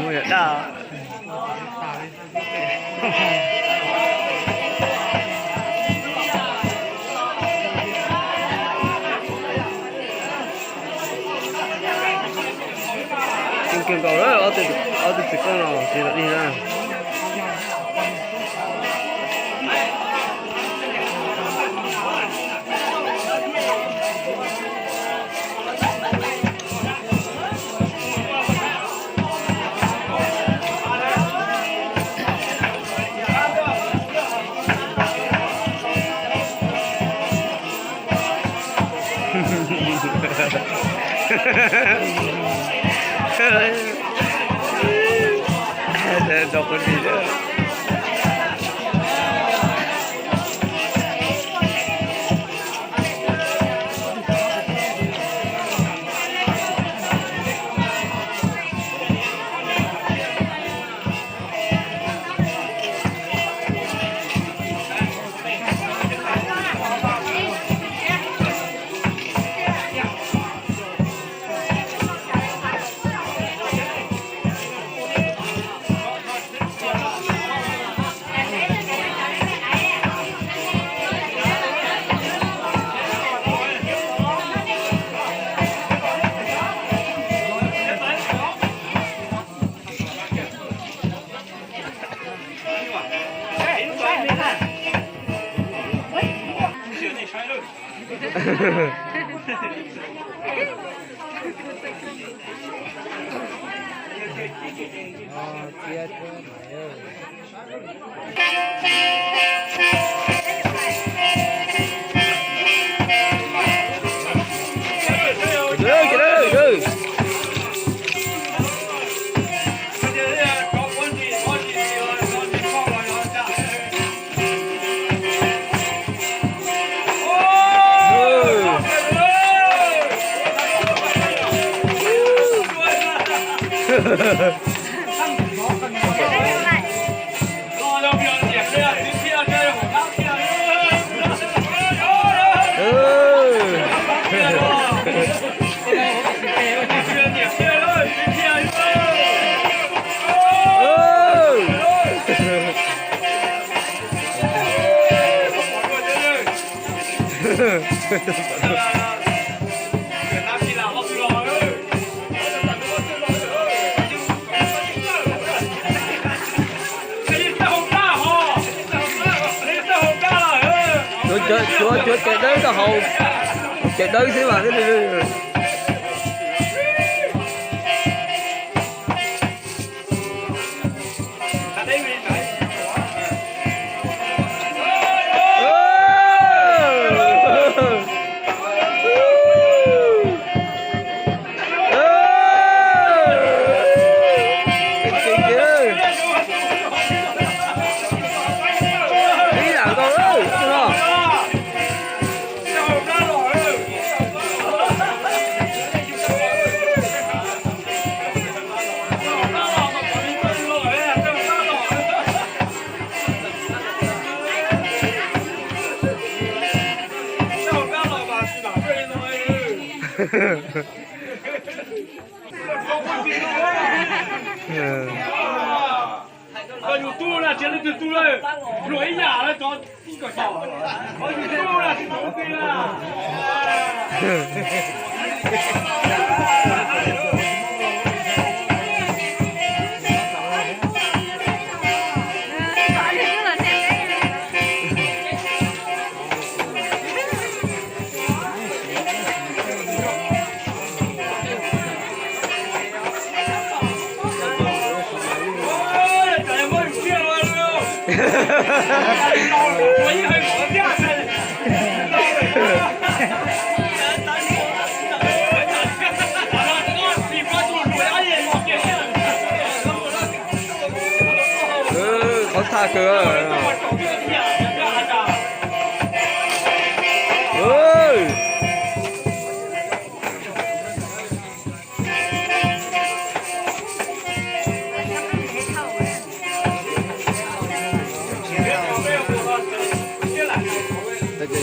Mus yog daj. Kawg nkaus lawm, ob tug txiv koj no tsis tau dig na. Rau qhov ntsis na. Cuav cawv dawb rau hauv, cawv dawb xwb mas. Yus tub na, tsis yog leej twg tub lawm, luag ib yam lawm, cov ib kom xyaum, yus tub na, tsis tau ua tij na. Qhov tag kawg.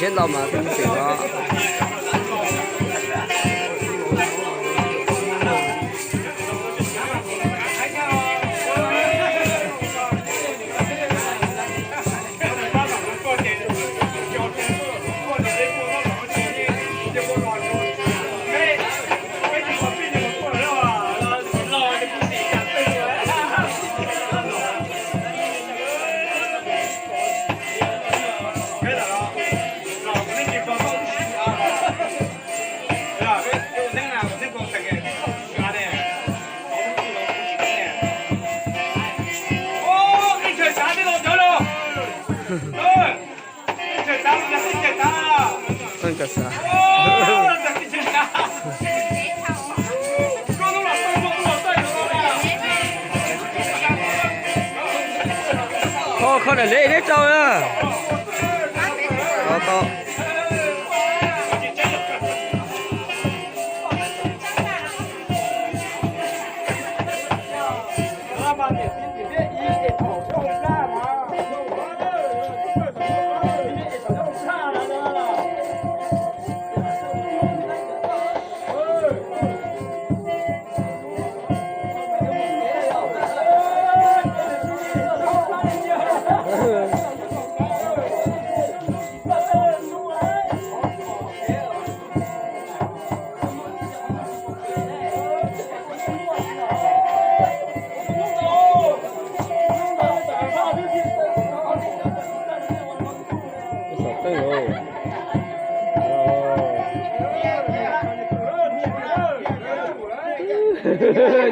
Thiab ntau mas xeem no. Txeej ka xav. Kho, kho daim leb neb rau na. Tau, tau.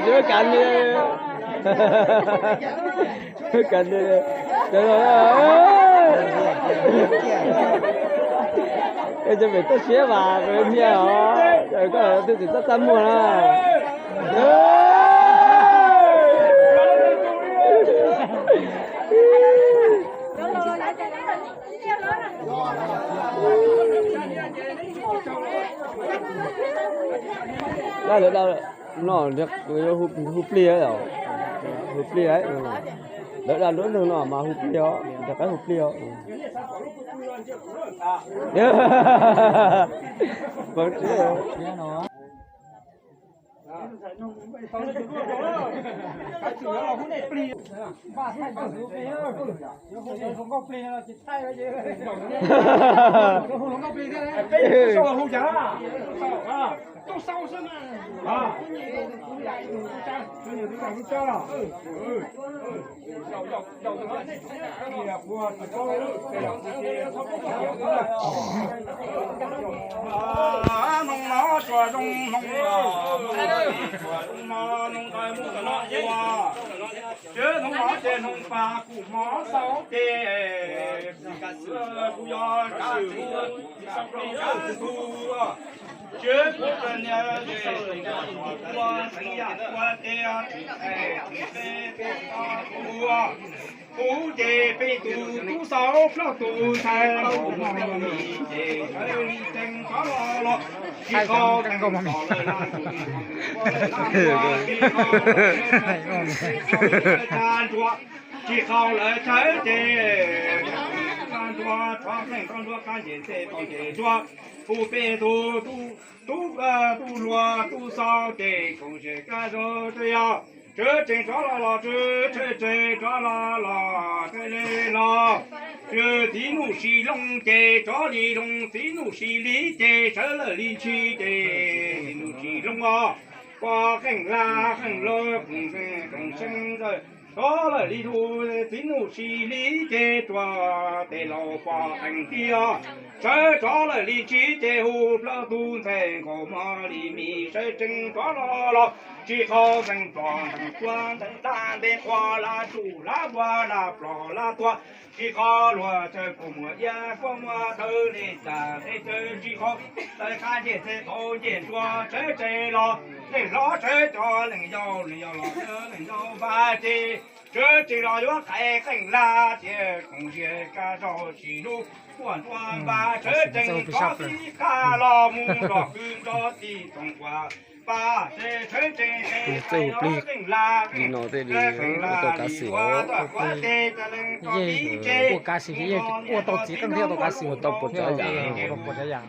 Cov kav li, kav li, cov no, cov pem toj siab mas nyiaj os, koj twb tsis txaj txaj muag na. Lawv da no, hu plig, hu plig, lawv da lub neeg no mas hu plig os, rov qab hu plig os. Noog no tsuas zoo noog, tsuas zoo no noog ntawd mus no ua. Ces noog no ces noog pas kuv hmov xaus ces kuv yog kav xwm, kav xwm tus. Ces kuv niam ua xeev yam ua tias ua, kuv ces peb tus tub xaus plaub tus ntxhais, ces sawv li teem rov los los, tsis tau teem kom lawm, tsis tau lawv sawv ces nruas rov qeej rov nruas kab nces ntxhe tau nces nruas, kuv peb tus tub, tub hluas tub xaus ces koom siab kab zog tsev yog, sawv tsees rov los los sawv, sawv tsees rov los los sawv li los. Txiv Nuj Sis Loo ces rov li loo, Txiv Nuj Sis Lis ces sawv lawm li ntshis ces Txiv Nuj Sis Loo os, pom qeej laj qeej lawg koom seev, koom seev rov lawm li hu, Txiv Nuj Sis Lis ces rua tes laus pom qeej tiag, sawv rov lawm li ntshis ces hu plaub tug ntxhais nkaus mog li mis, sawv tsees rov los los, tsis tau teem plos teem tuag, ntees laj ntees quas, laj tsuj laj npua, laj plos laj tuag, tsis tau luag tsawg kua muag iab kua muag tawv li cas tej tsawv, tsis tau lawv kab ncej ntxhe tau ncej nruas, sawv tsees los, leej hlob sawv cov leej yau, leej yau los leej yau npaj ces sawv tsees los yuav qais qeej laj tias koom siab kab zog tsis hlub, muaj nruas npaj sawv tsees rov tib qab los mus nrog kwv nrog tij toom uas Txawj hu plig li no thiaj li ua tau kav xwm os. Yeej ua kav xwm ces yeej ua tau txiv qeej thiab tau kav xwm, ua tau puas tsav yam.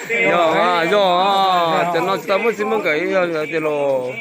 Yog, yog, cov no tsis tau muaj txij muaj nkawm, yog tias los